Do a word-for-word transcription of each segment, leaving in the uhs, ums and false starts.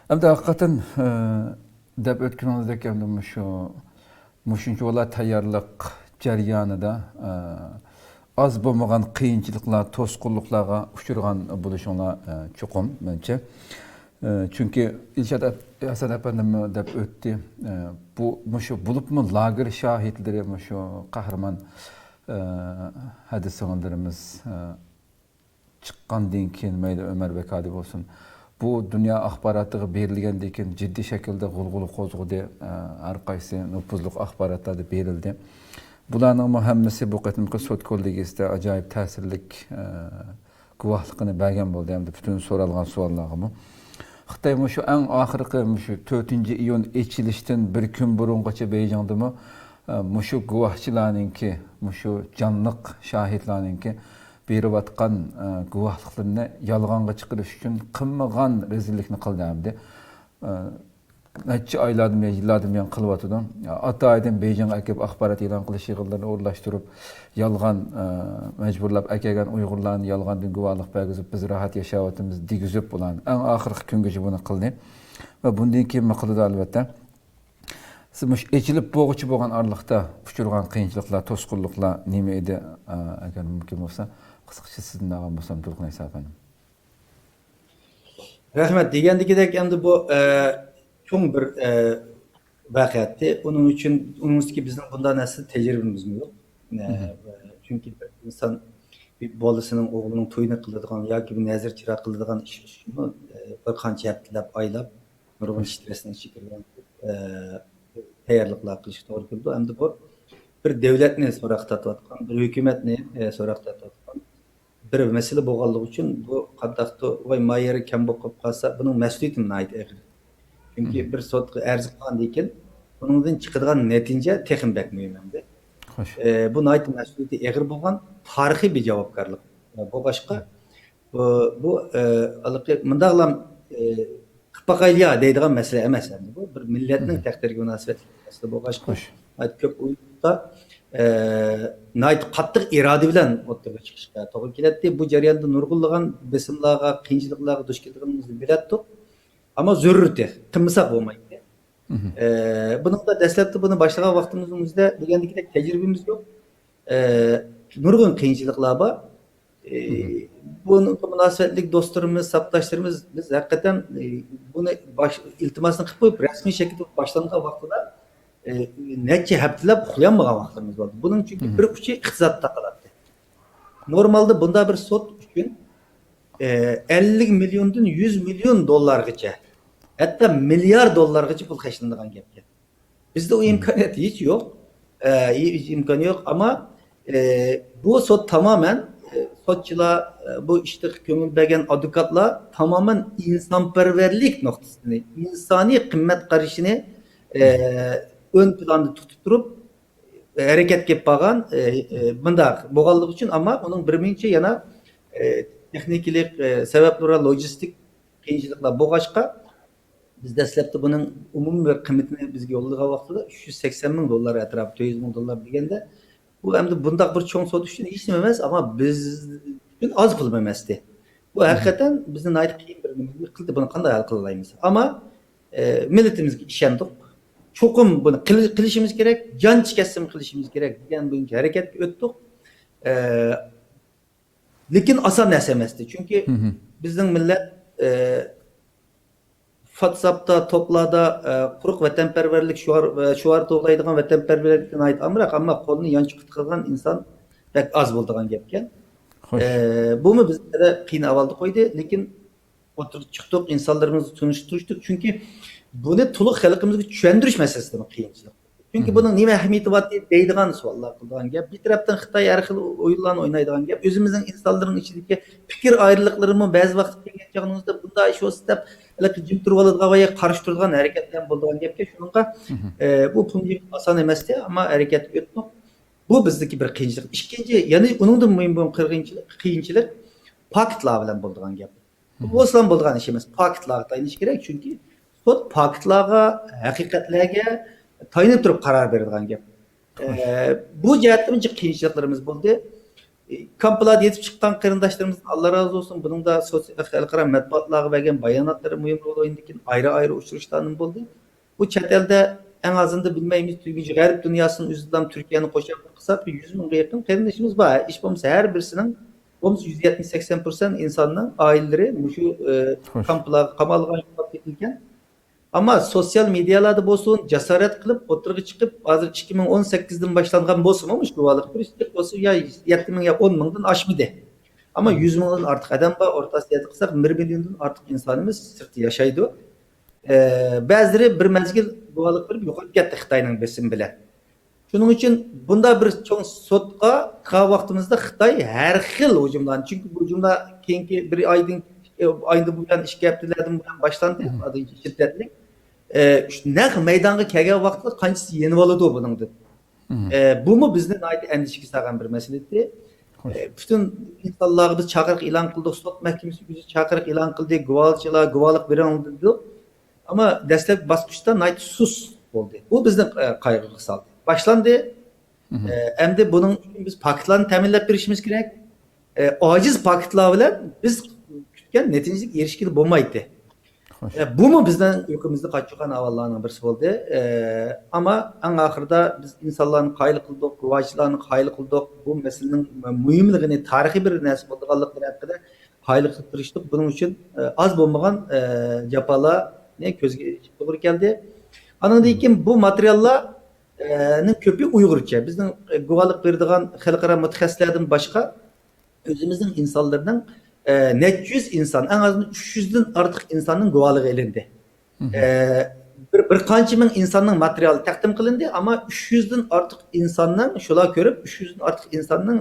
ئەمدى ھەقىقەتەن، ئە، دەپ ئۆتكىنىڭىزدەك، ئەمدى مۇشۇ، مۇشۇنچىۋالا تەييارلىق جەريانىدا، ئە، ئاز بولمىغان قىيىنچىلىقلار، توسقۇنلۇقلارغا ئۇچرىغان بولۇشۇڭلار، ئە، چوقۇم، مەنچە. ئە، چۈنكى ئىلشات ئەپ-، ھەسەن ئەپەندىمۇ دەپ ئۆتتى. ئە، بۇ، مۇشۇ بولۇپمۇ لاگېر شاھىتلىرى، مۇشۇ قەھرىمان، ئە، ھەدە سىڭىللىرىمىز، ئە، چىققاندىن كېيىن، مەيلى ئۆمەر بەكادى بولسۇن، بۇ دۇنيا ئاخباراتىغا بېرىلگەندىن كېيىن جىددىي شەكىلدە غۇلغۇلا قوزغىدى. ئە، ھەر قايسى نوپۇزلۇق ئاخباراتلاردا بېرىلدى. بۇلارنىڭمۇ ھەممىسى بۇ قېتىمقى سوت كوللېگىيىسىدە ئاجايىپ تەسىرلىك، ئە، گۇۋاھلىقىنى بەرگەن بولدى ھەمدە پۈتۈن سورالغان سوئاللارغىمۇ. خىتاي مۇشۇ ئەڭ ئاخىرقى، مۇشۇ تۆتىنچى ئىيۇن ئېچىلىشتىن بىر كۈن بۇرۇنغىچە بېيجىڭدىمۇ، ئە، مۇشۇ گۇۋاھچىلارنىڭكى، مۇشۇ جانلىق شاھىتلارنىڭكى بېرىۋاتقان، ئە، گۇۋاھلىقلىرىنى يالغانغا چىقىرىش ئۈچۈن قىلمىغان رەزىللىكنى قىلدى ھەمدە. ئە، نەچچە ئايلاردىن بېرى، يىللاردىن بېرى قىلىۋاتىدۇ. ئاتايىدىن بېيجىڭغا ئەكىپ ئاخبارات ئېلان قىلىش يىغىنلىرىنى ئورۇنلاشتۇرۇپ، يالغان، ئە، مەجبۇرلاپ ئەكەلگەن ئۇيغۇرلارنى يالغاندىن گۇۋاھلىق بەرگۈزۈپ، بىز راھەت ياشاۋاتىمىز دېگۈزۈپ، ئۇلارنى ئەڭ ئاخىرقى كۈنگىچە بۇنى قىلدى. ۋە بۇندىن كېيىنمۇ قىلىدۇ، ئەلۋەتتە. سىز مۇشۇ ئېچىلىپ بولغۇچە بولغان ئارىلىقتا ئۇچرىغان قىيىنچىلىقلار، توسقۇنلۇقلار نېمە ئىدى؟ ئە، ئەگەر مۇمكىن بولسا، قىسقىچە سىزدىن ئالغان بولسام، تۇرغۇن ئەيسا ئەپەندىم. رەھمەت. دېگەندىكىدەك، ئەمدى بۇ، ئە، چوڭ بىر، ئە، ۋەقە ئەتتى. ئۇنىڭ ئۈچۈن، ئۇنىڭ ئۈستىگە بىزنىڭ بۇنداق نەرسىدە تەجرىبىمىزمۇ يوق. ئە، مهم. چۈنكى بىر ئىنسان بىر بالىسىنىڭ، ئوغلىنىڭ تويىنى قىلىدىغان ياكى بىر نەزىر چىراغ قىلىدىغان ئىش ئۈچۈنمۇ، ئە، بىر قانچە ھەپتىلەپ، ئايلاپ، نۇرغۇن سترېسنىڭ ئىچىگە كىرگەن، ئە، تەييارلىقلار قىلىشقا توغرا كېلىدۇ. ئەمدى بۇ بىر دۆلەتنى سوراققا تارتىۋاتقان، بىر ھۆكۈمەتنى، ئە، سوراققا تارتىۋاتقان بىر مەسىلە بولغانلىقى ئۈچۈن بۇ قانداقتۇ، ۋاي، ما يېرى كەم بولۇپ قالسا، بۇنىڭ مەسئۇلىيىتى ناھايىتى ئېغىر. چۈنكى مم. بىر سوتقا ئەرز قىلغاندىن كېيىن، بۇنىڭدىن چىقىدىغان نەتىجە تېخىمۇ بەك مۇھىم ئەمدى. خوش. ئە، بۇ ناھايىتى مەسئۇلىيىتى ئېغىر بولغان تارىخىي بىر جاۋابكارلىق. ئە، بولغاچقا، بۇ، بۇ، ئە، ھېلىقى مۇنداقلام، ئە، قىلىپ باقايلى يا دەيدىغان مەسىلە ئەمەس ئەمدى بۇ. بىر مىللەتنىڭ مم. تەقدىرىگە مۇناسىۋەتلىك مەسىلە بولغاچقا، خوش. ناھايىتى كۆپ ئويلىنىشقا، ئە، ناھايىتى قاتتىق ئىرادە بىلەن ئوتتۇرىغا چىقىشقا توغرا كېلەتتى. بۇ جەرياندا نۇرغۇنلىغان بېسىملارغا، قىيىنچىلىقلارغا دۇچ كېلىدىغىنىمىزنى بىلەتتۇق. ئەمما زۆرۈر تېخى، قىلمىساق بولمايتتى. مهم. ئە، بۇنىڭدا دەسلەپتە بۇنى باشلىغان ۋاقتىمىزدا دېگەندىكىدەك تەجرىبىمىز يوق. ئە، نۇرغۇن قىيىنچىلىقلار بار. ئە، مهم. بۇنىڭغا مۇناسىۋەتلىك دوستلىرىمىز، ساپداشلىرىمىز، بىز ھەقىقەتەن، ئە، بۇنى باش-، ئىلتىماسنى قىلىپ قويۇپ، رەسمىي شەكىلدە باشلانغان ۋاقتىدا، ئە، نەچچە ھەپتىلەپ ئۇخلىيالمىغان ۋاقىتلىرىمىز بولدى. بۇنىڭ چۈنكى مهم. بىر ئۇچى ئىقتىسادتا قالاتتى. نورمالدا بۇنداق بىر سوت ئۈچۈن، ئە، ئەللىك مىليوندىن يۈز مىليون دوللارغىچە، ھەتتا مىليار دوللارغىچە پۇل خەجلىنىدىغان گەپكەن. بىزدە ئۇ مم. ئىمكانىيەت ھېچ يوق. ئە، ھېچ ئىمكان يوق. ئەمما، ئە، بۇ سوت تامامەن، ئە، سوتچىلار، ئە، بۇ ئىشتا كۆڭۈل بەرگەن ئادۋوكاتلار تامامەن ئىنسانپەرۋەرلىك نۇقتىسىنى، ئىنسانىي قىممەت قارىشىنى، ئە، مم. ئۆن پىلاندا تۇتۇپ تۇرۇپ، ھەرىكەتكە كېلىپ بارغان، ئە، ئە، مۇنداق بولغانلىقى ئۈچۈن، ئەمما ئۇنىڭ بىر مۇنچە يەنە، ئە، تېخنىكىلىق، ئە، سەۋەبلىرى، لوجىستىك قىيىنچىلىقلار بولغاچقا، بىز دەسلەپتە بۇنىڭ ئومۇمىي بىر قىممىتىنى بىزگە يوللىغان ۋاقتىدا ئۈچ يۈز سەكسەن مىڭ دوللار ئەتراپى، تۆت يۈز مىڭ دوللار دېگەندە، بۇ ئەمدى بۇنداق بىر چوڭ سوت ئۈچۈن ھېچنېمە ئەمەس، ئەمما بىز ئۈچۈن ئاز پۇلمۇ ئەمەستى. بۇ مم. ھەقىقەتەن بىزنى ناھايىتى قىيىن بىر نېمە قىلدى، بۇنى قانداق ھەل قىلالايمىز؟ ئەمما، ئە، مىللىتىمىزگە ئىشەندۇق. چوقۇم بۇنى قىل-، قىلىشىمىز كېرەك، جان چىكەتسىمۇ قىلىشىمىز كېرەك دېگەن بويىچە ھەرىكەتكە ئۆتتۇق. ئە، لېكىن ئاسان نەرسە ئەمەستى. چۈنكى مم. بىزنىڭ مىللەت، ئە، ۋاتساپتا، توپلاردا، ئە، قۇرۇق ۋەتەنپەرۋەرلىك شوئار، ئە، شوئار توۋلايدىغان ۋەتەنپەرۋەرلىكتىن ناھايىتى ئامراق، ئەمما قولىنى يانچۇققا تىقىدىغان ئىنسان بەك ئاز بولىدىغان گەپكەن. خوش. ئە، بۇمۇ بىزنى قىيىن ئەھۋالدا قويدى، لېكىن ئوتتۇرىغا چىقتۇق، ئىنسانلىرىمىزنى تونۇشتۇرۇشتۇق. چۈنكى بۇنى تولۇق خەلقىمىزگە چۈشەندۈرۈش مەسىلىسىدىمۇ قىيىنچىلىق. چۈنكى مم. بۇنىڭ نېمە ئەھمىيىتى بار دەيدىغان سوئاللار قىلىدىغان گەپ. بىر تەرەپتىن خىتاي ھەر خىل ئويۇنلارنى ئوينايدىغان گەپ. ئۆزىمىزنىڭ ئىنسانلىرىنىڭ ئىچىدىكى پىكىر ئايرىلىقلىرىمۇ بەزى ۋاقىت كەلگەن چاغىمىزدا بۇنداق ئىش بولسا دەپ، ھېلىقى جىم تۇرۇۋالىدىغان ۋە قارشى تۇرىدىغان ھەرىكەتلەر بولىدىغان گەپكەن. شۇنىڭغا، مم. ئە، بۇ پۇل يىغىش ئاسان ئەمەستى، ئەمما ھەرىكەتكە ئۆتتۇق. بۇ بىزدىكى بىر قىيىنچىلىق. ئىككىنچى، يەنى ئۇنىڭدىن مۇھىم بولغان قىيىنچىلىق، قىيىنچىلىق پاكىتلار بىلەن بولىدىغان گەپ. بۇ مم. بولسىلا بولىدىغان ئىش ئەمەس. پاكىتلارغا تايىنىش كېرەك، چۈنكى سوت پاكىتلارغا، ھەقىقەتلەرگە تايىنىپ تۇرۇپ قارار بېرىدىغان گەپ. خوش. ئە، بۇ جەھەتتىن جىق قىيىنچىلىقلىرىمىز بولدى. كامپلاردا يېتىپ چىققان قېرىنداشلىرىمىزدىن ئاللا رازى بولسۇن. بۇنىڭدا سوتس-، خەلقئارا مەتبۇئاتلارغا بەرگەن باياناتلىرى مۇھىم رول ئوينىدىكەن. ئايرى-ئايرى ئۇچرىشىشلاردىن بولدى. بۇ چەت ئەلدە ئەڭ ئازىندا بىلمەيمىز، تۈگۈنچە غەرب دۇنياسىنىڭ ئۆزىدىلا تۈركىيەنى قوشاپ قىلساق، بىر يۈز مىڭغا يېقىن قېرىندىشىمىز بار. ھېچ بولمىسا ھەر بىرسىنىڭ، بولمىسا يۈز يەتمىش سەكسەن پىرسەنت ئىنساننىڭ ئائىلىلىرى مۇشۇ، ئى، كامپلارغا قامالغان، يوقاپ كېتىلگەن. ئەمما سوتسىيال مېدىيالاردا بولسۇن، جاسارەت قىلىپ ئوتتۇرىغا چىقىپ، ھازىر ئىككى مىڭ ئون سەككىزدىن باشلانغان بولسىمۇ، مۇشۇ گۇۋاھلىق بېرىش بولسا يا يەتتە مىڭ يا ئون مىڭدىن ئاشمىدى. ئەمما يۈز مىڭدىن ئارتۇق ئادەم بار، ئورتا ئاسىيادا قىلساق، بىر مىليوندىن ئارتۇق ئىنسانىمىز سىرتتا ياشايدۇ. ئە، بەزىلىرى بىر مەزگىل گۇۋاھلىق بېرىپ يوقاپ كەتتى خىتاينىڭ بېسىمى بىلەن. شۇنىڭ ئۈچۈن بۇنداق بىر چوڭ سوتقا قىلغان ۋاقتىمىزدا خىتاي ھەر خىل ھۇجۇملارنى، چۈنكى بۇ ھۇجۇملار كېيىنكى بىر ئايدىن، ئايدىن بۇيان، ئىككى ھەپتىلەردىن بۇيان باشلاندى، شىددەتلىك. ئە، نەق مەيدانغا كەلگەن ۋاقىتتا قانچىسى يېنىۋالىدۇ بۇنىڭدىن؟ ئە، بۇمۇ بىزنى ناھايىتى ئەندىشىگە سالغان بىر مەسىلە ئىدى. ئە، پۈتۈن ئىنسانلارغا بىز چاقىرىق ئېلان قىلدۇق، سوت مەھكىمىسى ئۆزى چاقىرىق ئېلان قىلدى، گۇۋاچىلار گۇۋاھلىق بېرىڭ دېدۇق. ئەمما دەسلەپكى باسقۇچتا ناھايىتى سۇس بولدى. بۇ بىزنى، ئە، قايغۇغا سالدى. باشلاندى. ئە، ئەمدى بۇنىڭ ئۈچۈن بىز پاكىتلارنى تەمىنلەپ بېرىشىمىز كېرەك. ئە، ئاجىز پاكىتلار بىلەن بىز كۈتكەن نەتىجىگە ئېرىشكىلى بولمايتتى. ئە، بۇمۇ بىزنىڭ ئۇيقۇمىزنى قاچۇرغان ئەھۋاللارنىڭ بىرسى بولدى. ئە، ئەمما ئەڭ ئاخىرىدا بىز ئىنسانلارنى قايىل قىلدۇق، گۇۋاچىلارنى قايىل قىلدۇق. بۇ مەسىلىنىڭ مۇھىملىقىنى، تارىخىي بىر نەرسە بولىدىغانلىقى ھەققىدە قايىل قىلىپ تىرىشتۇق. بۇنىڭ ئۈچۈن، ئە، ئاز بولمىغان، ئە، جاپالارنى كۆزگە ئېلىشقا توغرا كەلدى. ئانىڭدىن كېيىن بۇ ماتېرىياللار، ئە، نىڭ كۆپى ئۇيغۇرچە. بىزنىڭ، ئە، گۇۋاھلىق بېرىدىغان خەلقئارا مۇتەخەسسىسلەردىن باشقا ئۆزىمىزنىڭ ئىنسانلىرىنىڭ، ئە، نەچچە يۈز ئىنسان، ئەڭ ئازىندىن ئۈچ يۈزدىن ئارتۇق ئىنساننىڭ گۇۋاھلىقى ئېلىندى. ئە، بىر، بىر قانچە مىڭ ئىنساننىڭ ماتېرىيالى تەقدىم قىلىندى، ئەمما ئۈچ يۈزدىن ئارتۇق ئىنساننىڭ، شۇلار كۆرۈپ، ئۈچ يۈزدىن ئارتۇق ئىنساننىڭ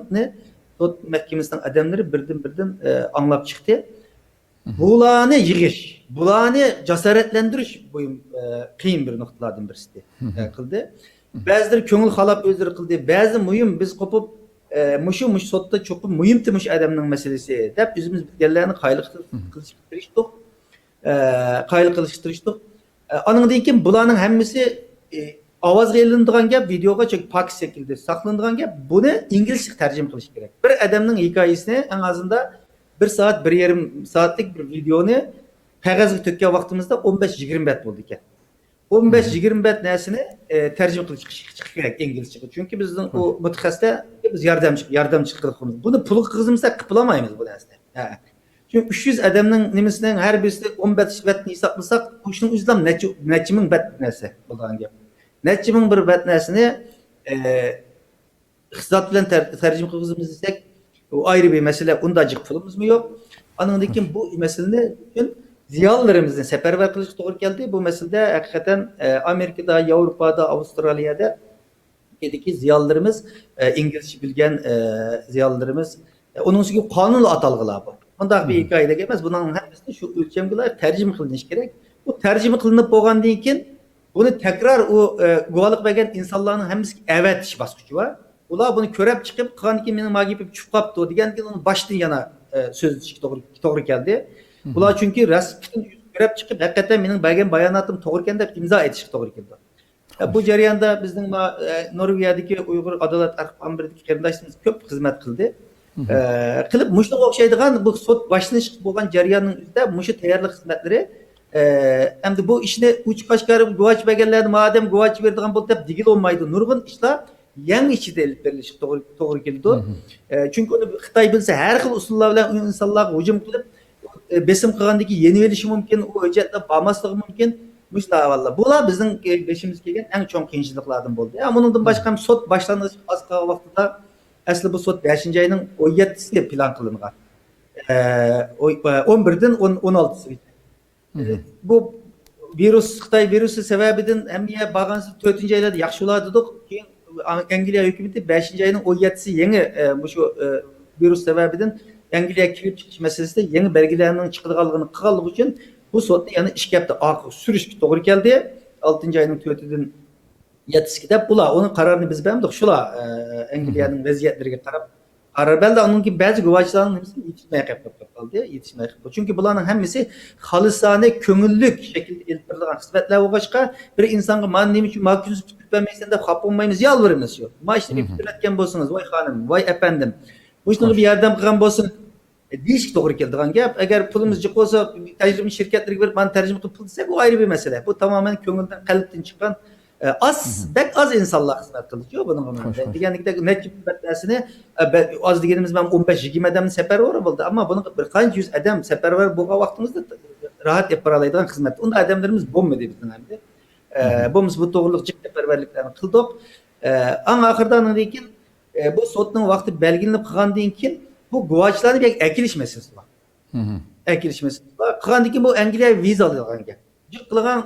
سوت مەھكىمىسىنىڭ ئادەملىرى بىردىن-بىردىن، ئە، ئاڭلاپ چىقتى. بۇلارنى يىغىش، بۇلارنى جاسارەتلەندۈرۈش مۇھىم، ئە، قىيىن بىر نۇقتىلاردىن بىرسى، ئە، قىلدى. بەزىلىرى كۆڭۈل خالاپ ئۆزلىرى قىلدى. بەزى مۇھىم بىز قوپۇپ، ئە، مۇشۇ، مۇشۇ سوتتا چوقۇم مۇھىمتى مۇشۇ ئادەمنىڭ مەسىلىسى دەپ ئۆزىمىز بىلگەنلەرنى قايىل قىلىشقا تىرىشتۇق. ئە، قايىل قىلىشقا تىرىشتۇق. ئە، ئانىڭدىن كېيىن بۇلارنىڭ ھەممىسى، ئە، ئاۋازغا ئېلىنىدىغان گەپ، ۋىدېئوغا چۈنكى پاكىت شەكلىدە ساقلىنىدىغان گەپ، بۇنى ئىنگلىزچە تەرجىمە قىلىش كېرەك. بىر ئادەمنىڭ ھېكايىسىنى ئەڭ ئازىندا بىر سائەت، بىر يېرىم سائەتلىك بىر ۋىدېئونى قەغەزگە تۆككەن ۋاقتىمىزدا ئون بەش يىگىرمە بەت بولىدىكەن. ئون بەش يىگىرمە بەت نەرسىنى، ئە، تەرجىمە قىلىش چىقىشى كېرەك ئىنگلىزچىگە. چۈنكى بىزنىڭ ئۇ مۇتەخەسسىسلەرگە بىز ياردەمچى، ياردەمچىلىك قىلىپ قويىمىز. بۇنى پۇلغا قىلغۇزمىساق قىلىپ بولالمايمىز بۇ نەرسىنى. ھە. شۇ ئۈچ يۈز ئادەمنىڭ نېمىسىنىڭ ھەر بىرسى ئون بەت، بەتنى ھېسابلىساق، ئۇ ئىشنىڭ ئۆزىلا نەچچە، نەچچە مىڭ بەت نەرسە بولىدىغان گەپ. نەچچە مىڭ بىر بەت نەرسىنى، ئە، ئىقتىساد بىلەن تەر-، تەرجىمە قىلغۇزىمىز دېسەك، ئۇ ئايرى بىر مەسىلە، ئۇنداق جىق پۇلىمىزمۇ يوق. ئانىڭدىن كېيىن بۇ مەسىلىنى ئۈچۈن زىيالىيلىرىمىزنى سەپەرۋەر قىلىشقا توغرا كەلدى. بۇ مەسىلىدە ھەقىقەتەن، ئە، ئامېرىكىدا، ياۋروپادا، ئاۋسترالىيەدە ئىدىكى زىيالىيلىرىمىز، ئە، ئىنگلىزچە بىلگەن، ئە، زىيالىيلىرىمىز، ئە، ئۇنىڭ ئۈستىگە قانۇنلا ئاتالغۇلار بۇ. مۇنداق بىر ھېكايىدەك ئەمەس، بۇنىڭ ھەممىسىنى شۇ ئۆلچەمگە لايىق تەرجىمە قىلىنىشى كېرەك. بۇ تەرجىمە قىلىنىپ بولغاندىن كېيىن، بۇنى تەكرار ئۇ، ئە، گۇۋاھلىق بەرگەن ئىنسانلارنىڭ ھەممىسىگە ئەۋەتىش باسقۇچى بار. ئۇلار بۇنى كۆرەپ چىقىپ، قىلغاندىن كېيىن مېنىڭ ما گېپىم چۈشۈپ قاپتۇ دېگەندىن كېيىن ئۇنى باشتىن يەنە، ئە، سۆزلىتىشكە توغرا، توغرا كەلدى. ئۇلار چۈنكى راست پۈتۈن كۆرەپ چىقىپ، ھەقىقەتەن مېنىڭ بەرگەن باياناتىم توغرىكەن دەپ ئىمزا ئېتىشقا توغرا كېلىدۇ. ئە، بۇ جەرياندا بىزنىڭ ما-، ئە، نورۋېگىيەدىكى ئۇيغۇر ئادالەت ئارخىپى ئامبىرىدىكى قېرىنداشلىرىمىز كۆپ خىزمەت قىلدى. ئە، قىلىپ، مۇشۇنىڭغا ئوخشايدىغان بۇ سوت باشلىنىشقا بولغان جەرياننىڭ ئۆزىدە مۇشۇ تەييارلىق خىزمەتلىرى، ئە، ئەمدى بۇ ئىشنى ئوچۇق ئاشكارا گۇۋاچى بەرگەنلەرنى مادەم گۇۋاچى بېرىدىغان بولدى دەپ دېگىلى بولمايدۇ. نۇرغۇن ئىشلار يەڭ ئىچىدە ئېلىپ بېرىلىشى توغرا، توغرا كېلىدۇ. ئە، چۈنكى ئۇنى خىتاي بىلسە، ھەر خىل ئۇسۇللار بىلەن ئۇ ئىنسانلارغا ھۇجۇم قىلىپ، ئە، بېسىم قىلغاندىن كېيىن يېنىۋېلىشى مۇمكىن، ئۇ ھۆججەتلەر بارماسلىقى مۇمكىن. مۇشۇنداق ئەھۋاللار. بۇلار بىزنىڭ، ئە، بېشىمىزغا كەلگەن ئەڭ چوڭ قىيىنچىلىقلاردىن بولدى. ئە، بۇنىڭدىن باشقا سوت باشلانغىچە ئاز قالغان ۋاقتىدا، ئەسلى بۇ سوت بەشىنچى ئاينىڭ ئون يەتتىسىگە پىلان قىلىنغان. ئە، ئون بىردىن ئون ئالتىسىغىچە. بۇ ۋىرۇس، خىتاي ۋىرۇسى سەۋەبىدىن ھەممە يەر بارغانسېرى تۆتىنچى ئايلاردا ياخشى بولار دېدۇق. كېيىن ئەنگلىيە ھۆكۈمىتى بەشىنچى ئاينىڭ ئون يەتتىسى يېڭى، ئە، مۇشۇ، ئە، ۋىرۇس سەۋەبىدىن ئەنگلىيەگە كىرىپ چىقىش مەسىلىسىدە يېڭى بەلگىلەرنىڭ چىقىدىغانلىقىنى قىلغانلىقى ئۈچۈن بۇ سوتنى يەنە ئىككى ھەپتە ئارقىغا سۈرۈشكە توغرا كەلدى. ئالتىنچى ئاينىڭ تۆتىدىن يەتتىسىگە دەپ، ئۇلار ئۇنىڭ قارارىنى بىز بەرمىدۇق. شۇلار، ئە، ئەنگلىيەنىڭ ۋەزىيەتلىرىگە قاراپ قارار بەردى. ئانىڭدىن كېيىن بەزى گۇۋاچىلارنىڭ نېمىسى يېتىشمەي قېلىپ قالدى، يېتىشمەي قېلىپ قالدى. چۈنكى بۇلارنىڭ ھەممىسى خالىسانە كۆڭۈللۈك شەكىلدە ئېلىپ بېرىلغان خىزمەتلەر بولغاچقا، بىر ئىنسانغا مانا نېمە ئۈچۈن ما كۈنسى پۈتتۈرۈپ بەرمەيسەن دەپ خاپا بولمايمىز، يالۋۇرىمىز شۇ. ما ئىشنى پۈتتۈرۈۋەتكەن بولسىڭىز، ۋاي خانىم، ۋاي ئەپەندىم، مۇشۇنىڭغا بىر ياردەم قىلغان بولسۇن، دېيىشكە توغرا كېلىدىغان گەپ. ئەگەر پۇلىمىز جىق بولسا، تەرجىمە شىركەتلىرىگە بېرىپ، مانا تەرجىمە قىلىپ پۇل دېسەك، ئۇ ئايرى بىر مەسىلە. بۇ تامامەن كۆڭۈلدىن، قەلبتىن چىققان، ئە، ئاز، بەك ئاز ئىنسانلار خىزمەت قىلدىچۇ بۇنىڭغا. دېگەندەك نەچچە مىڭ نەرسىنى، ئە، ئاز دېگىنىمىز مەن ئون بەش يىگىرمە ئادەمنى سەپەرۋەر بولدى. ئەمما بۇنىڭغا بىر قانچە يۈز ئادەم سەپەرۋەر بولغان ۋاقتىمىزدا راھەت ئېلىپ بارالايدىغان خىزمەت. ئۇنداق ئادەملىرىمىز بولمىدى بىزنىڭ ئەمدى. ئە، بولمىسا بۇ توغرىلىق جىق سەپەرۋەرلىكلەرنى قىلدۇق. ئە، ئەڭ ئاخىرىدا ئاندىن كېيىن، ئە، بۇ سوتنىڭ ۋاقتى بەلگىلىنىپ قالغاندىن كېيىن بۇ گۇۋاچىلارنى بۇ يەرگە ئەكېلىش مەسىلىسى بار. ئەكېلىش مەسىلىسى بار. قىلغاندىن كېيىن بۇ ئەنگلىيە ۋىزا ئالىدىغان گەپ. جىق قىلغان،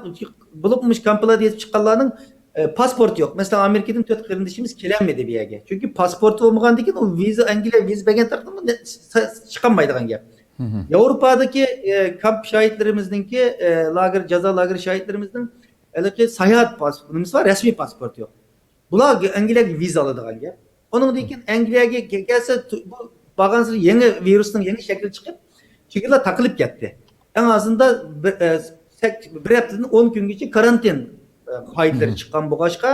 بولۇپمۇ مۇشۇ كامپلاردا يېتىپ چىققانلارنىڭ، ئە، پاسپورتى يوق. مەسىلەن، ئامېرىكىدىن تۆت قېرىندىشىمىز كېلەلمىدى بۇ يەرگە. چۈنكى پاسپورتى بولمىغاندىن كېيىن ئۇ ۋىزا، ئەنگلىيە ۋىزا بەرگەن تەرەپتىن چىقالمايدىغان گەپ. ياۋروپادىكى، ئە، كامپ شاھىتلىرىمىزنىڭكى، ئە، لاگېر، جازا لاگېر شاھىتلىرىمىزنىڭ ھېلىقى ساياھەت پاسپورتى، نېمىسى بار، رەسمىي پاسپورتى يوق. بۇلار ئەنگلىيەگە ۋىزا ئالىدىغان گەپ. ئۇنىڭدىن كېيىن ئەنگلىيەگە كە-، كەلسە، تۇ-، بۇ بارغانسېرى يېڭى ۋىرۇسنىڭ يېڭى شەكلى چىقىپ، چېگرىلار تاقىلىپ كەتتى. ئەڭ ئازىندا بىر، ئە، سەك-، بىر ھەپتىدىن ئون كۈنگىچە كارانتىن، ئە، قائىدىلىرى چىققان بولغاچقا،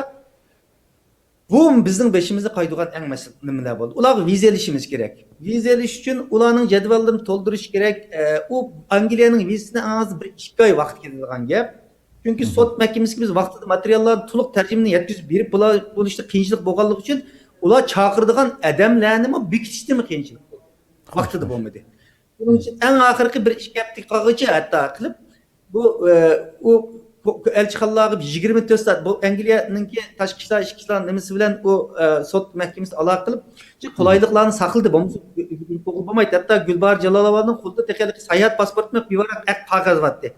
بۇ بىزنىڭ بېشىمىزنى قايىدىغان ئەڭ مەسىلە نېمىلەر بولدى. ئۇلارغا ۋىزا ئېلىشىمىز كېرەك. ۋىزا ئېلىش ئۈچۈن ئۇلارنىڭ جەدۋەللىرىنى تولدۇرۇش كېرەك. ئە، ئۇ ئەنگلىيەنىڭ ۋىزىسىنى ئەڭ ئاز بىر ئىككى ئاي ۋاقىت كېتىدىغان گەپ. چۈنكى سوت مەھكىمىسىگە بىز ۋاقتىدا ماتېرىياللارنى، تولۇق تەرجىمىنى يەتكۈزۈپ بېرىپ بولا-، بولۇشتا قىيىنچىلىق بولغانلىقى ئۈچۈن ئۇلار چاقىرىدىغان ئادەملەرنىمۇ بېكىتىشتىمۇ قىيىنچىلىق بولدى. ۋاقتىدا بولمىدى. بۇنىڭ ئۈچۈن ئەڭ ئاخىرقى بىر ئىككى ھەپتە قالغىچە ھەتتا قىلىپ، بۇ، ئە، ئۇ ئەلچىخانىلارغا يىگىرمە تۆت سائەت، بۇ ئەنگلىيەنىڭكى تاشقى ئىشلار، ئىچكى ئىشلار نېمىسى بىلەن ئۇ، ئە، سوت مەھكىمىسى ئالاقە قىلىپ، قولايلىقلارنى ساقلىدى. بولمىسا، بولمايتتى. ھەتتا گۈلباھار جالالوۋانىڭ قولىدا تېخى ھېلىقى ساياھەت پاسپورتىمۇ يوق، بىۋاراق ئەق قەغەز بارتتى.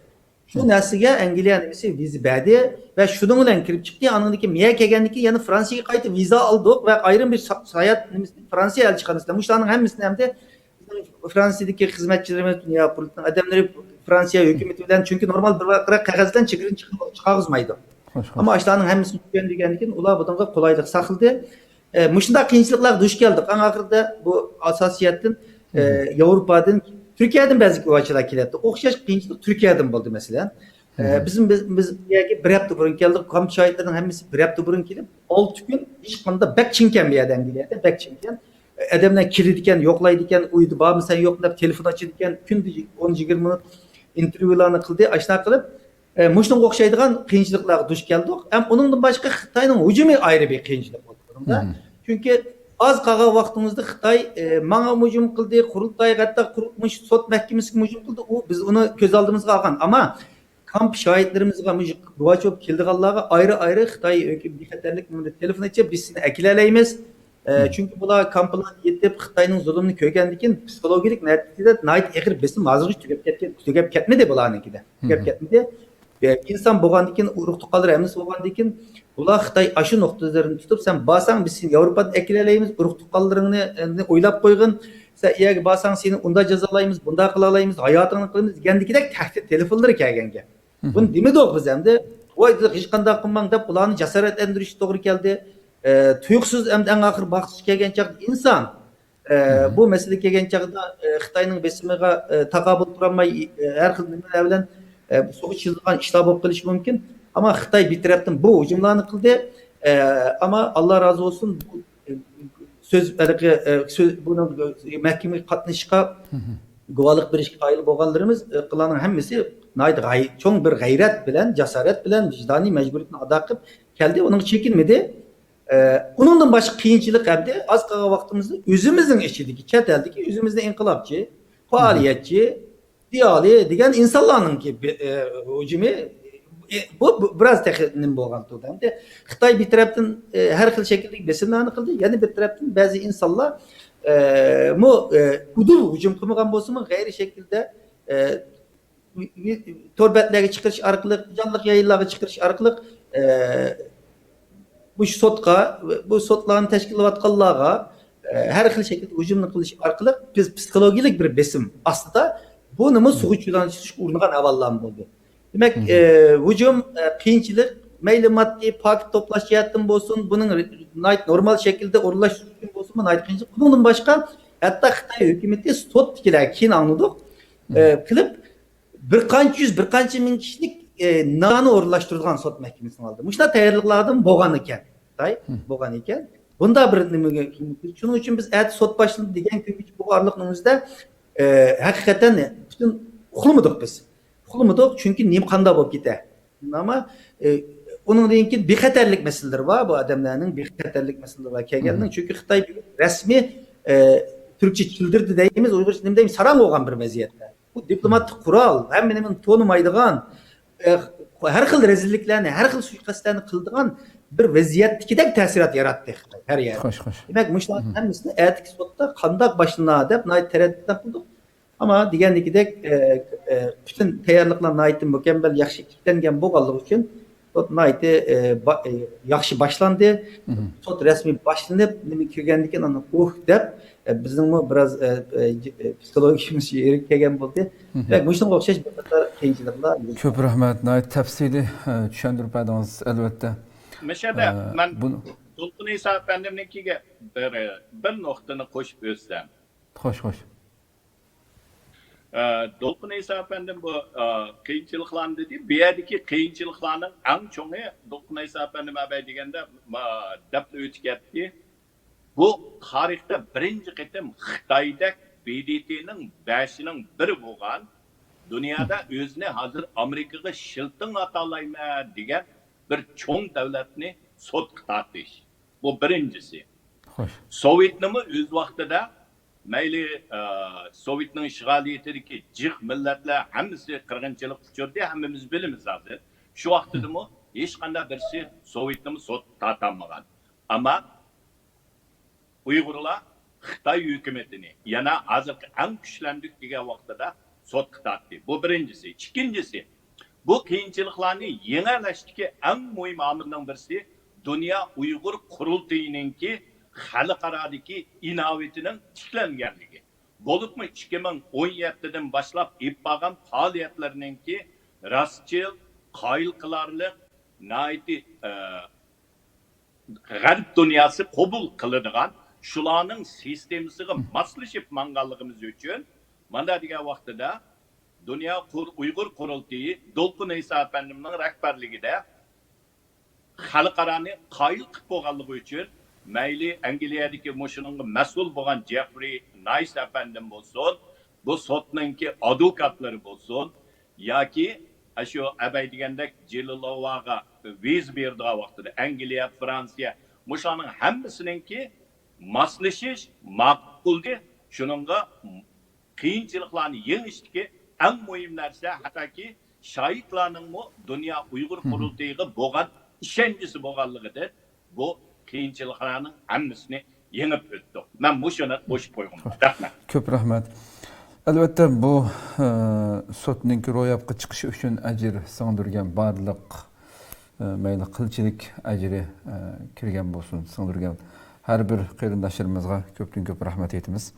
شۇ نەرسىگە ئەنگلىيە نېمىسى ۋىزا بەردى ۋە شۇنىڭ بىلەن كىرىپ چىقتى. ئانىڭدىن كېيىن مەيەر كەلگەندىن كېيىن يەنە فرانسىيەگە قايتىپ ۋىزا ئالدۇق ۋە ئايرىم بىر سا-، ساياھەت نېمىسى فرانسىيە ئەلچىخانىسىدا. مۇشۇلارنىڭ ھەممىسىنى ئەمدى بىزنىڭ فرانسىيەدىكى خىزمەتچىلىرىمىز، دۇنيا قۇرۇلتىيىنىڭ ئادەملىرى فرانسىيە ھۆكۈمىتى بىلەن، چۈنكى نورمال بىر ۋاقىت قەغەز بىلەن چېگرىنى چىقىرغۇزمايدۇ. ئەمما ئاشۇلارنىڭ ھەممىسىنى چۈشەندۈرگەندىن كېيىن ئۇلار بۇنىڭغا قولايلىق ساقلىدى. ئە، مۇشۇنداق قىيىنچىلىقلارغا دۇچ كەلدۇق. ئەڭ ئاخىرىدا بۇ ئاساسىيەتتىن، ئە، ياۋروپادىن، تۈركىيەدىن بەزى گۇۋاچىلار كېلەتتى. ئوخشاش قىيىنچىلىق تۈركىيەدىن بولدى، مەسىلەن. ئە، بىزمۇ، بىز، بىز بۇ يەرگە بىر ھەپتە بۇرۇن كەلدۇق. كامپ شاھىتلىرىنىڭ ھەممىسى بىر ھەپتە بۇرۇن كېلىپ، ئالتە كۈن ھېچقانداق، بەك چىڭكەن بۇ يەردە ئەنگلىيەدە، بەك چىڭكەن. ئادەملەر كېلىدىكەن، يوقلايدىكەن، ئۆيدە بارمۇ سەن يوق دەپ تېلېفون ئاچىدىكەن، كۈندە ئون يىگىرمە مىنۇت ئىنتېرۋيۇلارنى قىلدى، ئاشۇنداق قىلىپ، ئە، مۇشۇنىڭغا ئوخشايدىغان قىيىنچىلىقلارغا دۇچ كەلدۇق. ھەم ئۇنىڭدىن باشقا خىتاينىڭ ھۇجۇمى ئايرى بىر قىيىنچىلىق بولدى بۇنىڭدا. چۈنكى ئاز قالغان ۋاقتىمىزدا خىتاي، ئە، ماڭا ھۇجۇم قىلدى، قۇرۇلتايغا، ھەتتا قۇرۇلمىش سوت مەھكىمىسىگە ھۇجۇم قىلدى. ئۇ، بىز ئۇنى كۆز ئالدىمىزغا ئالغان. ئەمما كامپ شاھىتلىرىمىزغا، مۇشۇ گۇۋاچ بولۇپ كېلىدىغانلارغا ئايرى-ئايرى خىتاي ھۆكۈم-، بىخەتەرلىك نومۇرىدا تېلېفون ئېچىپ، بىز سېنى ئەكېلەلەيمىز. ئە، چۈنكى بۇلار كامپلاردا يېتىپ، خىتاينىڭ زۇلۇمىنى كۆرگەندىن كېيىن، پسىخولوگىيەلىك نەتىجىدە ناھايىتى ئېغىر بېسىم ھازىرغىچە تۈگەپ كەتكەن، تۈگەپ كەتمىدى بۇلارنىڭكىدە. تۈگەپ كەتمىدى. ئە، ئىنسان بولغاندىن كېيىن، ئۇرۇق تۇغقانلىرى ھەممىسى بولغاندىن كېيىن، بۇلار خىتاي ئاشۇ نۇقتىلىرىنى تۇتۇپ، سەن بارساڭ، بىز سېنى ياۋروپادىن ئەكېلەلەيمىز، ئۇرۇق تۇغقانلىرىڭنى، ئە، ئويلاپ قويغىن، سەن ئۇ يەرگە بارساڭ، سېنى ئۇنداق جازالايمىز، بۇنداق قىلالايمىز، ھاياتىڭنى قىلىمىز دېگەندىكىدەك تەھدىت تېلېفونلىرى كەلگەن گەپ. بۇنى دېمىدۇق بىز ئەمدى. ۋاي، ھېچقانداق قىلماڭ دەپ، ئۇلارنى جاسارەتلەندۈرۈشكە توغرا كەلدى. ئە، تۇيۇقسىز ئەمدى ئەڭ ئاخىر باغچىسى كەلگەن چاغدا ئىنسان، ئە، بۇ مەسىلە كەلگەن چاغدا، ئە، خىتاينىڭ بېسىمىغا، ئە، تاقابىل تۇرالماي، ئە، ھەر خىل نېمىلەر بىلەن، ئە، سۇغا چىزىلغان ئىشلار بولۇپ قېلىشى مۇمكىن. ئەمما خىتاي بىر تەرەپتىن بۇ ھۇجۇملارنى قىلدى. ئە، ئەمما ئاللا رازى بولسۇن، بۇ، ئە، سۆز، ھېلىقى، ئە، سۆز، بۇنىڭ، ئە، مەھكىمىگە قاتنىشىشقا، گۇۋاھلىق بېرىشكە قايىل بولغانلىرىمىز، ئە، قىلغاننىڭ ھەممىسى ناھايىتى غەي-، چوڭ بىر غەيرەت بىلەن، جاسارەت بىلەن، ۋىجدانىي مەجبۇرىيىتىنى ئادا قىلىپ كەلدى، ئۇنىڭغا چېكىنمىدى. ئە، ئۇنىڭدىن باشقا قىيىنچىلىق ئەمدى ئاز قالغان ۋاقتىمىزدا ئۆزىمىزنىڭ ئىچىدىكى، چەت ئەلدىكى ئۆزىمىزنىڭ ئىنقىلابچى، پائالىيەتچى، زىيالىي دېگەن ئىنسانلارنىڭكى بى-، ئە، ھۇجۇمى، ئە، بۇ، بۇ بىراز تېخى نېمە بولغان تۇردى. ئەمدى خىتاي بىر تەرەپتىن، ئە، ھەر خىل شەكىلدىكى بېسىملارنى قىلدى، يەنە بىر تەرەپتىن بەزى ئىنسانلار، ئە، مۇ-، ئە، ئۇدۇل ھۇجۇم قىلمىغان بولسىمۇ، غەيرىي شەكىلدە، ئە، تور بەتلەرگە چىقىرىش ئارقىلىق، جانلىق يايىنلارغا چىقىرىش ئارقىلىق، ئە، بۇ سوتقا، بۇ سوتلارنى تەشكىللەۋاتقانلارغا، ئە، ھەر خىل شەكىلدە ھۇجۇمنى قىلىش ئارقىلىق بىز پسىخولوگىيەلىك بىر بېسىم ئاستىدا بۇنىمۇ سۇغا چۈشۈرۈشكە ئۇرۇنغان ئەھۋاللارمۇ بولدى. دېمەك، ئە، ھۇجۇم، ئە، قىيىنچىلىق، مەيلى ماددىي پاكىت توپلاش جەھەتتىن بولسۇن، بۇنىڭ ناھايىتى نورمال شەكىلدە ئورۇنلاشتۇرۇش ئۈچۈن بولسۇنمۇ، ناھايىتى قىيىنچىلىق. ئۇنىڭدىن باشقا، ھەتتا خىتاي ھۆكۈمىتى سوتتىكىلەر كېيىن ئاڭلىدۇق، ئە، قىلىپ، بىر قانچە يۈز، بىر قانچە مىڭ كىشىلىك، ئە، نانى ئورۇنلاشتۇرىدىغان سوت مەھكىمىسىنىڭ ئالدىدا. مۇشۇنداق تەييارلىقلاردىن بولغان ئىكەن. خىتاي بولغان ئىكەن. بۇنداق بىر نېمىگە، شۇنىڭ ئۈچۈن بىز ئەتە سوت باشلىنىدۇ دېگەن كۈنگىچە بۇ ئارىلىقنىڭ ئۆزىدە، ئە، ھەقىقەتەن پۈتۈن ئۇخلىمىدۇق بىز. ئۇخلىمىدۇق، چۈنكى نېمە قانداق بولۇپ كېتە. ئەمما، ئە، ئۇنىڭدىن كېيىن بىخەتەرلىك مەسىلىلىرى بار، بۇ ئادەملەرنىڭ بىخەتەرلىك مەسىلىلىرى بار كەلگەننىڭ. چۈنكى خىتاي رەسمىي، ئە، تۈركچە چىلدىردى دەيمىز، ئۇيغۇرچە نېمە دەيمىز، ساراڭ بولغان بىر ۋەزىيەتتە. بۇ دىپلوماتىك قورال، ھەممە نېمىنى تونۇمايدىغان، ئە، ھەر خىل رەزىللىكلەرنى، ھەر خىل سۇيىقەستلەرنى قىلىدىغان بىر ۋەزىيەتتىكىدەك تەسىرات ياراتتى خىتاي ھەر يەردە. خوش، خوش. دېمەك، مۇشۇلارنىڭ ھەممىسىنى ئەتىكى سوتتا قانداق باشلىنا دەپ ناھايىتى تەرەددۇت قىلدۇق. ئەمما دېگەندىكىدەك، ئە، ئە، پۈتۈن تەييارلىقلار ناھايىتى مۇكەممەل، ياخشى ئىشلەنگەن بولغانلىقى ئۈچۈن سوت ناھايىتى، ئە، با-، ئە، ياخشى باشلاندى. سوت رەسمىي باشلىنىپ، نېمە كىرگەندىن كېيىن ئاندىن ئۇھ دەپ، ئە، بىزنىڭمۇ بىراز، ئە، ئە، ئە، پسىخولوگىيىمىز يېرىگە كەلگەن بولدى. دېمەك، مۇشۇنىڭغا ئوخشاش بىر قاتار قىيىنچىلىقلار يۈز كۆپ رەھمەت، ناھايىتى تەپسىلىي، ئە، چۈشەندۈرۈپ بەردىڭىز، ئەلۋەتتە. مۇشۇ يەردە ئە، مەن بۇ دولقۇن ئەيسا ئەپەندىمنىڭكىگە بىر، بىر نۇقتىنى قوشۇپ ئۆتسەم. خوش، خوش. ئە، دولقۇن ئەيسا ئەپەندىم بۇ، ئە، قىيىنچىلىقلارنى دېدى. بۇ يەردىكى قىيىنچىلىقلارنىڭ ئەڭ چوڭى، دولقۇن ئەيسا ئەپەندىم ئەبەي دېگەندە، ما-، دەپلا ئۆتۈپ كەتتى. بۇ تارىختا بىرىنچى قېتىم خىتايدەك ب د ت نىڭ بەشىنىڭ بىرى بولغان، دۇنيادا ئۆزىنى ھازىر ئامېرىكىغا شىلتىڭ ئاتالايمەن دېگەن بىر چوڭ دۆلەتنى سوتقا تارتىش. بۇ بىرىنچىسى. خوش. سوۋېتنىمۇ ئۆز ۋاقتىدا مەيلى، ئە، سوۋېتنىڭ ئىشغالىيىتىدىكى جىق مىللەتلەر ھەممىسى قىرغىنچىلىققا ئۇچرىدى، ھەممىمىز بىلىمىز ھازىر. شۇ ۋاقتىدىمۇ ھېچقانداق بىرسى سوۋېتنىمۇ سوتقا تارتالمىغان. ئەمما ئۇيغۇرلار خىتاي ھۆكۈمىتىنى، يەنە ھازىرقى ئەڭ كۈچلەندۇق دېگەن ۋاقتىدا سوتقا تارتتى. بۇ بىرىنچىسى. ئىككىنچىسى، بۇ قىيىنچىلىقلارنى يېڭەلەشتىكى ئەڭ مۇھىم ئامىلنىڭ بىرسى دۇنيا ئۇيغۇر قۇرۇلتىيىنىڭكى خەلقئارادىكى ئىناۋىتىنىڭ تىكلەنگەنلىكى. بولۇپمۇ ئىككى مىڭ ئون يەتتىدىن باشلاپ ئېلىپ بارغان پائالىيەتلىرىنىڭكى راستچىل، قايىل قىلارلىق، ناھايىتى، ئە، غەرب دۇنياسى قوبۇل قىلىدىغان شۇلارنىڭ سىستېمىسىغا ماسلىشىپ ماڭغانلىقىمىز ئۈچۈن، مانا دېگەن ۋاقتىدا دۇنيا قۇر-، ئۇيغۇر قۇرۇلتىيى دولقۇن ئەيسا ئەپەندىمنىڭ رەھبەرلىكىدە خەلقئارانى قايىل قىلىپ بولغانلىقى ئۈچۈن، مەيلى ئەنگلىيەدىكى مۇشۇنىڭغا مەسئۇل بولغان جېفرى نايس ئەپەندىم بولسۇن، بۇ سوتنىڭكى ئادۋوكاتلىرى بولسۇن، ياكى ئاشۇ ئەبەي دېگەندەك جېلىلوۋاغا ۋىزا بېرىدىغان ۋاقتىدا ئەنگلىيە، فرانسىيە، مۇشۇلارنىڭ ھەممىسىنىڭكى ماسلىشىش ماقۇلدى. شۇنىڭغا قىيىنچىلىقلارنى يېڭىشتىكى ئەڭ مۇھىم نەرسە، ھەتتاكى شاھىتلارنىڭمۇ دۇنيا ئۇيغۇر قۇرۇلتىيىغا بولغان ئىشەنچىسى بولغانلىقىدىن، بۇ قىيىنچىلىقلارنىڭ ھەممىسىنى يېڭىپ ئۆتتۇق. مەن مۇشۇنى قوشۇپ قويغۇم. رەھمەت. كۆپ رەھمەت. ئەلۋەتتە، بۇ، ئە، سوتنىڭكى روياپقا چىقىشى ئۈچۈن ئەجىر سىڭدۈرگەن بارلىق، ئە، مەيلى قىلچىلىك ئەجرى، ئە، كىرگەن بولسۇن، سىڭدۈرگەن ھەر بىر قېرىنداشلىرىمىزغا كۆپتىن كۆپ رەھمەت ئېيتىمىز.